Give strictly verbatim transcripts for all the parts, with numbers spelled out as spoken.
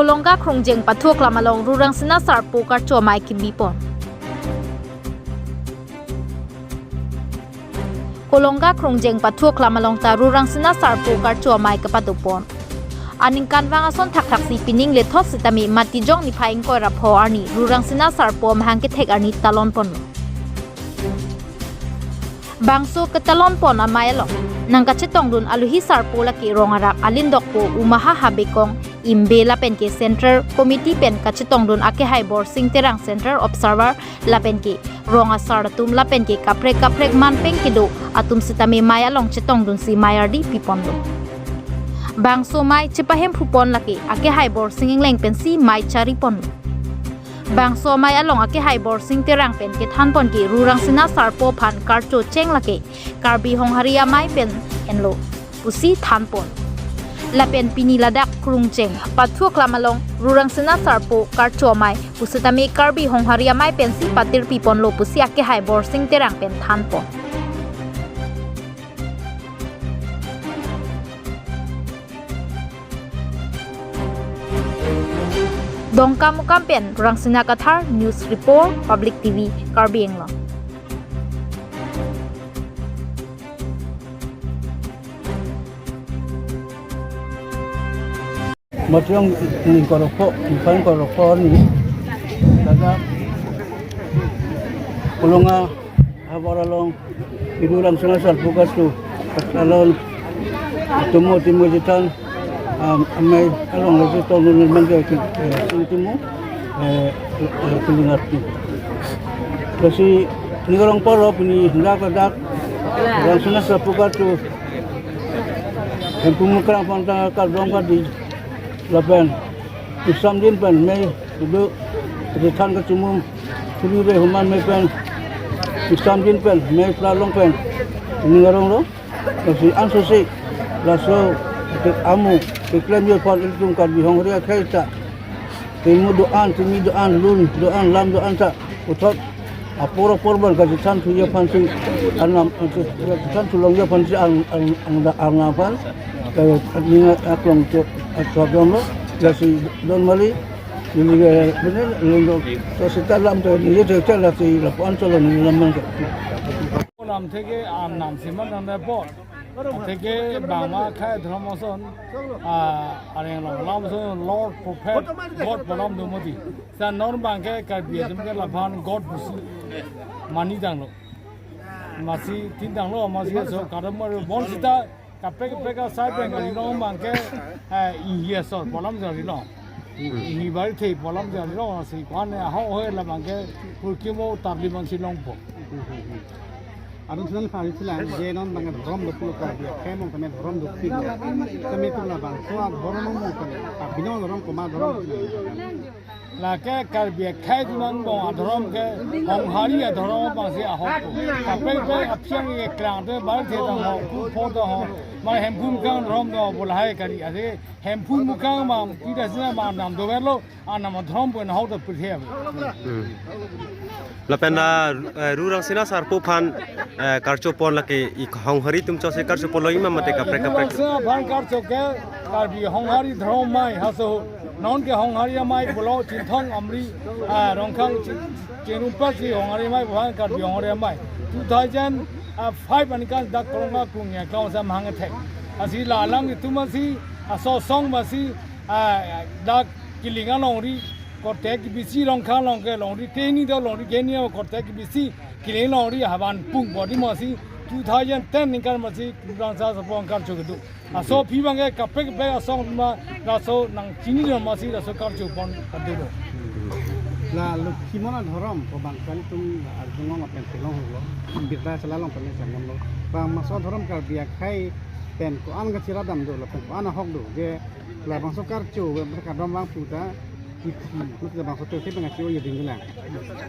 Kolongga Krongjeng Pathu Aklam along Rurangsina Sarpo karcho amei kebipon. Kolongga Krongjeng Pathu Aklam along ta Rurangsina Sarpo karcho amei kepadopon. Aningkanvang ason thakthaksi pining lethot sitame Matijong niphai ingkoi ra pho arni Rurangsina Sarpo amahang kethek arni talonponlo. Bangso ketalonpon amei along nangkachetongdun aluhi sarpo lake Rong Arak Alindokpo Umaha Habekong Imbe lapen ke Central Committee pen kachetongdun akehai Borsing Terang, Central Observer, lapen ke rong asar atum lapen ke kaprek kaprek manpeng kedo atum sitame amei along chetongdunsi amei ardi piponlo. Bangso amei chepahemphupon lake akehai Borsing Engleng pensi amei chariponlo. Bangso amei along akehai Borsing Terang pen kethanpon ke Rurangsina Sarpo aphan karcho cheng lake Karbi Honghari amei pen henlo pusi thanpon. Lapen pini ladak Krongjeng Pathu Aklam along Rurangsina Sarpo karcho amei pusitame Karbi Honghari amei pensi patirpiponlo pusi akehai Borsing Terang pen thanpon. Dongkamukam pen Rurangsina Kathar, News Report, Public T V, Karbi Anglong. Matijong ingkoi ra pho, niphai ingkoi ra pho arni, ladak Kolongga havar along Rurangsina Sarpo karcho along atomo atomo chethan, am, amei along lo chetongdun abang ke, eh, sing timo, eh, eh, kelingat ni. Lasi ning arong paro pini hendak ladak Rurangsina Sarpo karcho Hemphu Mukrang aphan ta kardom kadi lapen isamdin pen amei kedo kethan kachumum, kuri re human amei pen isamdin pen amei pla long pen ning aronglo. Lasi ansose laso ke amu keklem yo aphan ilitum Karbi Honghari akhei ta temu do-an, temi do-an, lun do-an, lam do-an ta puthot apor apor pen kachethan thuji aphansi, arnam, kachethan thulongji aphansi ang, ang, ang, arnam aphan, eh, ning aklong cho, cho donglo, lasi don mali, neli ke, bene, lun do, to seta lam to, neli to, to lasi lapu-an cholo neli lam man ke. Lam theke arnam siman nang dapot. Theke bangma akhei adhorom ason, ah, areng long lam ason Lord Prophet God pu lam do mati. Sa non abang ke Karbi atum ke laphan God pusi mani tanglo. Masi tin tanglo, masi so kadam mar bon sita kaprek kaprek asai pen kali long abang ke, eh, inghi asor pu lam jari long. Inghi bari the pu lam jari long, si kwan ne aho hoe labang ke purkimo tarli man si longpo. Adung sunan kali silang, je non abang dhorom do pulo Karbi akhei mong tame dhorom do pi. Tame tu labangso adhorom mong tame. Abinong dhorom komat dhorom. Lake Karbi akhei atum angbong adhorom ke Honghari adhorom abangsi ahok. Kaprek kaprek aphiang keklang te bari the tang ho, pho tang ho. Mar Hemphu Mukrang dhorom do pu lahai kali ase. Hemphu Mukrang ma, tidak sih ma nam do verlo. Arnam adhorom pu nahok ta pirthe ave. Hmm. Lapen la, eh, Rurangsina Sarpo aphan, eh, karchopon lake i Honghari atum chotsi karchopon lo ima mate kaprek kaprek. Rurangsina aphan karcho ke Karbi Honghari dhorom amei haso. Non ke Honghari amei pulo Chinthong Amri, ah, Rongkhang Chin-, Chinrumpa si Honghari amei aphan Karbi Honghari amei. Two thousand five aningkan dak Kolongga Krongjeng Aklam asam hang athek. Lasi la alam itum asi, aso song masi, ah, dak Kiling alongri, korte kebisi Rongkhang along ke longri, teni do longri, geni do korte kebisi, Kiling alongri havan pung bodi masi, two thousand ten ningkan masi, Rurangsina Sarpo aphan karcho kedo. Laso aphi abang ke kaprek kaprek asong ma, laso nangchini do masi, laso karchopon kedo. La Lokhimon adhorom, ko bangkali tum arjungong apen telong lo, birta chala long pen samon lo. Bang maso adhorom Karbi akhei pen ko-an kachira dam do, lapen ko-an ahok do, je labangso karcho, we mereka dom bang puta, iti, labangso te, te pengachi o yeding lang.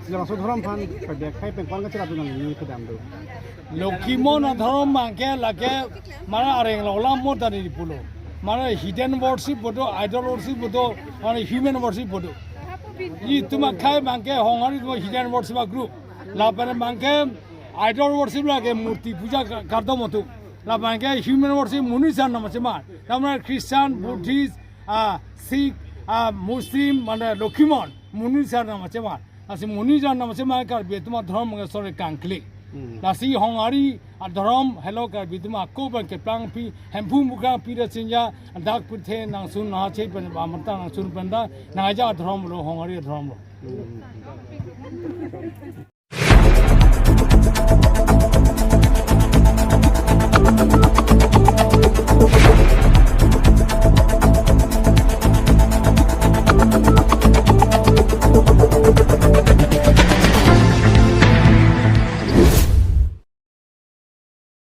Labangso dhorom aphan, Karbi akhei pen ko-an kachira dun nang ni kedam do. Lokhimon adhorom abang ke lake, mara areng lo lam mo tadi di pulo. Mara heathen worship bodo, idol worship bodo, mara human worship bodo. Itum akhei abang ke Honghari atum hidden worship a group. Lapen abang ke idol worship lake murti puja ka-, kardom atum. Lapen ke human worship monit ason nam ason ma. Lapen Christian, Buddhist, ah, Sikh, A Muslim mane Lokhimon, Muni sar nam acheman. Lasi Muni sar nam acheman Karbi atum adhorom ke sore kangklik. Hmm. Lasi Honghari adhorom helo Karbi atum ako pen keplangpi, Hemphu Mukrang pira chinja, dak pirthe nangsun nache pen amanta nangsun penta, nangja adhorom lo, Honghari adhorom lo. Hmm.